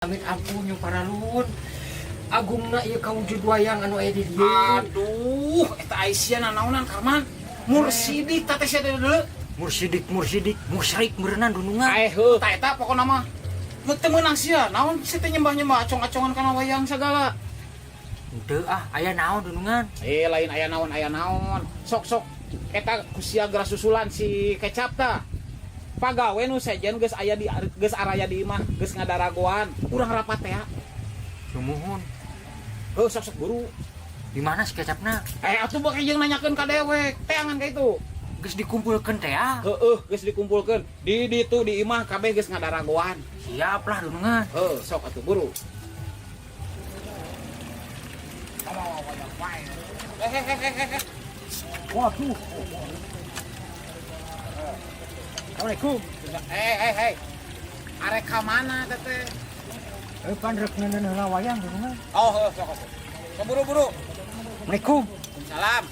Amit ampun yung paralun. Agungna ieu kawujud wayang anu aya di dieu. Aduh, eta Aisyah nanaonan, Karman? Mursidik teh sia teh deuleu. Mursidik mursidik musyrik meureunan, dunungan. Eh, heuh, ta eta pokona mah. Nu teu meunang sia, naon sia teh nyembah-nyembah acong-acongan kana wayang sagala? Henteu ah, aya naon, dunungan? Eh, lain aya naon, aya naon. Sok sok eta ku sia geura susulan si Kecap ta. Pagawe nu sejen geus aya di geus araya di imah, geus ngadaragoan. Urang rapat teh. Sumuhun. Heuh, sok sok buru. Di mana si Kecapna? Eh, atuh bakal jeung nanyakeun ka dewek. Teangan ka itu. Geus dikumpulkeun teh ah. Heueuh, geus dikumpulkeun. Di ditu di imah kabeh geus ngadaragoan. Siap lah, dunungan. Heuh, sok atuh buru. Eh, eh, eh, eh, eh. Waduh. Assalamualaikum. Eh, eh, eh. Arek ka mana teteh? Eh, pan rek neuneun heula wayang, dunungan. Oh, heuh, sok atuh. Sok buru-buru. Assalamualaikum. Salam.